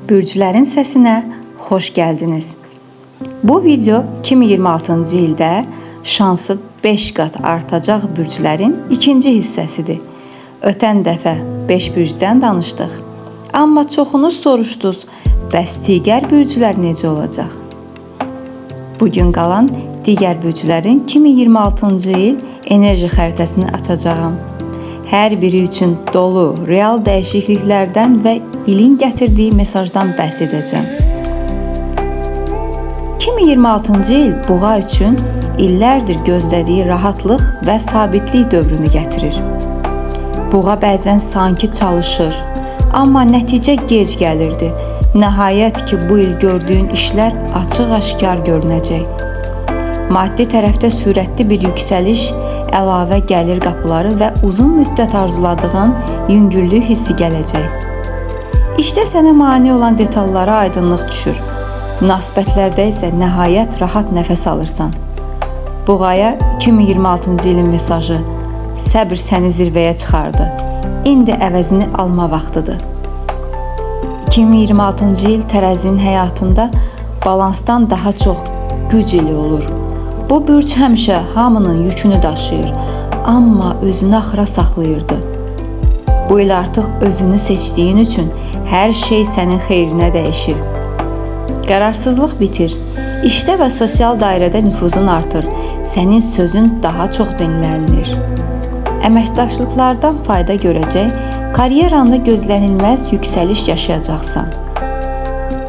Bürclərin səsinə xoş gəldiniz. Bu video 2026-cı ildə şansı 5 qat artacaq bürclərin ikinci hissəsidir. Ötən dəfə 5 bürcdən danışdıq. Amma çoxunuz soruşdunuz, bəs digər bürclər necə olacaq? Bugün qalan digər bürclərin 2026-cı il enerji xəritəsini açacağam. Hər biri üçün dolu, real dəyişikliklərdən və ilin gətirdiyi mesajdan bəhs edəcəm. 2026-cı il buğa üçün illərdir gözlədiyi rahatlıq və sabitlik dövrünü gətirir. Buğa bəzən sanki çalışır, amma nəticə gec gəlirdi. Nəhayət ki, bu il gördüyün işlər açıq-aşkar görünəcək. Maddi tərəfdə sürətli bir yüksəliş, əlavə gəlir qapıları və uzun müddət arzuladığın yüngüllük hissi gələcək. İşdə sənə mane olan detallara aydınlıq düşür. Münasibətlərdə isə nəhayət rahat nəfəs alırsan. Buğaya 2026-cı ilin mesajı: səbr səni zirvəyə çıxardı. İndi əvəzini alma vaxtıdır. 2026-cı il tərəzinin həyatında balansdan daha çox güc ili olur. Bu bürc həmişə hamının yükünü daşıyır, amma özünü axıra saxlayırdı. Bu il artıq özünü seçdiyin üçün hər şey sənin xeyrinə dəyişir. Qərarsızlıq bitir. İşdə və sosial dairədə nüfuzun artır. Sənin sözün daha çox dinlənilir. Əməkdaşlıqlardan fayda görəcək, karyeranda gözlənilməz yüksəliş yaşayacaqsan.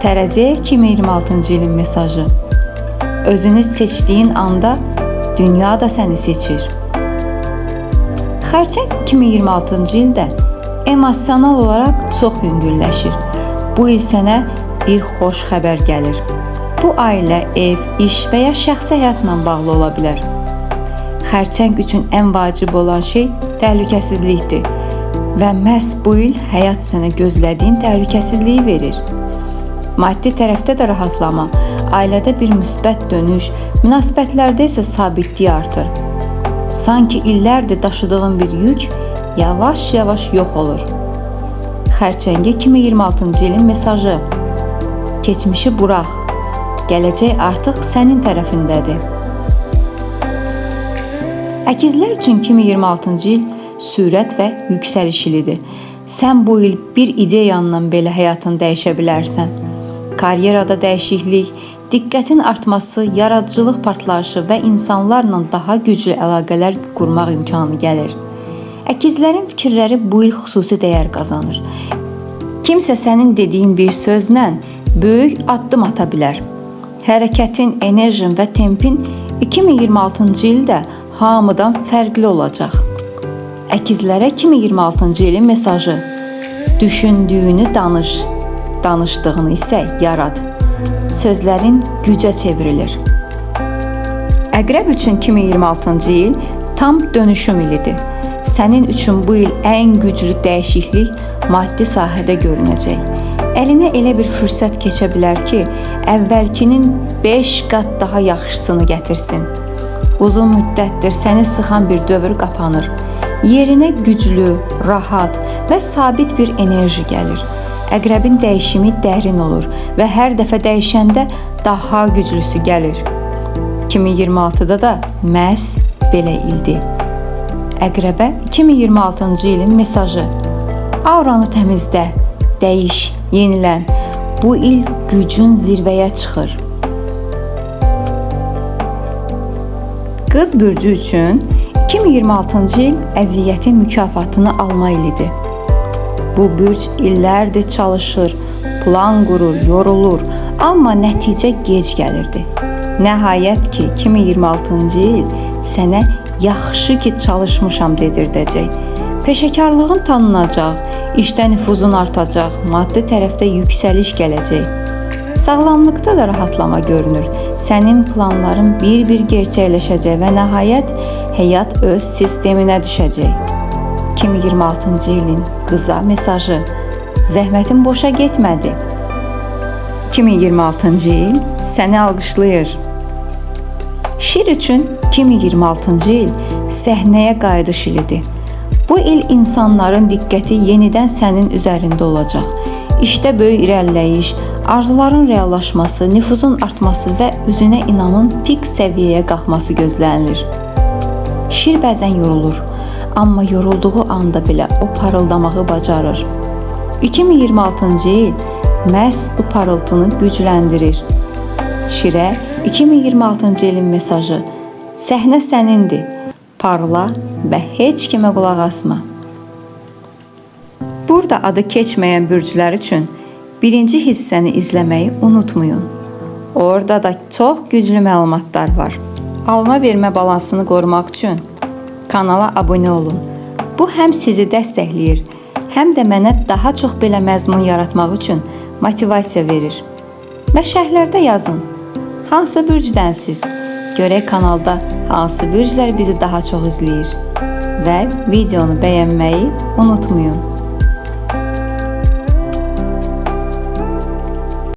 Tərəziyə 2026-cı ilin mesajı: özünü seçdiyin anda dünya da səni seçir. Xərçəng 2026-cı ildə emosional olaraq çox yüngülləşir. Bu il sənə bir xoş xəbər gəlir. Bu ailə, ev, iş və ya şəxsi həyatla bağlı ola bilər. Xərçəng üçün ən vacib olan şey təhlükəsizlikdir və məhz bu il həyat sənə gözlədiyin təhlükəsizliyi verir. Maddi tərəfdə də rahatlama, ailədə bir müsbət dönüş, münasibətlərdə isə sabitlik artır. Sanki illərdir daşıdığın bir yük yavaş-yavaş yox olur. Xərçəngə 2026-cı ilin mesajı: keçmişi burax, gələcək artıq sənin tərəfindədir. Əkizlər üçün 2026-cı il sürət və yüksəliş ilidir. Sən bu il bir ideyanla belə həyatını dəyişə bilərsən. Karyerada dəyişiklik, diqqətin artması, yaradıcılıq partlayışı və insanlarla daha güclü əlaqələr qurmaq imkanı gəlir. Əkizlərin fikirləri bu il xüsusi dəyər qazanır. Kimsə sənin dediyin bir sözlə böyük addım ata bilər. Hərəkətin, enerjin və tempin 2026-cı ildə hamıdan fərqli olacaq. Əkizlərə 2026-cı ilin mesajı: düşündüyünü danış, danışdığını isə yarad. Sözlərin gücə çevrilir. Əqrəb üçün 2026-cı il tam dönüşüm ilidir. Sənin üçün bu il ən güclü dəyişiklik maddi sahədə görünəcək. Əlinə elə bir fürsət keçə bilər ki, əvvəlkinin 5 qat daha yaxşısını gətirsin. Uzun müddətdir səni sıxan bir dövr qapanır. Yerinə güclü, rahat və sabit bir enerji gəlir. Əqrəbin dəyişimi dərin olur və hər dəfə dəyişəndə daha güclüsü gəlir. 2026-da da məhz belə ildi. Əqrəbə 2026-cı ilin mesajı: auranı təmizlə, dəyiş, yenilən. Bu il gücün zirvəyə çıxır. Qız bürcü üçün 2026-cı il əziyyətin mükafatını alma ilidir. Bu bürc illərdir çalışır, plan qurur, yorulur, amma nəticə gec gəlirdi. Nəhayət ki, 2026-cı il sənə yaxşı ki çalışmışam dedirdəcək. Peşəkarlığın tanınacaq, işdə nüfuzun artacaq, maddi tərəfdə yüksəliş gələcək. Sağlamlıqda da rahatlama görünür. Sənin planların bir-bir gerçəkləşəcək və nəhayət həyat öz sisteminə düşəcək. 2026-cı ilin qıza mesajı: zəhmətin boşa getmədi. 2026-cı il səni alqışlayır. Şir üçün 2026-cı il səhnəyə qayıdış ilidir. Bu il insanların diqqəti yenidən sənin üzərində olacaq. İşdə böyük irəliləyiş, arzuların reallaşması, nüfuzun artması və özünə inamın pik səviyyəyə qalxması gözlənilir. Şir bəzən yorulur, amma yorulduğu anda belə o parıldamağı bacarır. 2026-cı il məhz bu parıltını gücləndirir. Şirə 2026-cı ilin mesajı: səhnə sənindir, parla və heç kimə qulaq asma. Burada adı keçməyən bürclər üçün birinci hissəni izləməyi unutmayın. Orada da çox güclü məlumatlar var. Alma vermə balansını qorumaq üçün kanala abunə olun. Bu həm sizi dəstəkləyir, həm də mənə daha çox belə məzmun yaratmaq üçün motivasiya verir. Və şərhlərdə yazın. Hansı bürcdənsiz? Görək kanalda hansı bürclər bizi daha çox izləyir. Və videonu bəyənməyi unutmayın.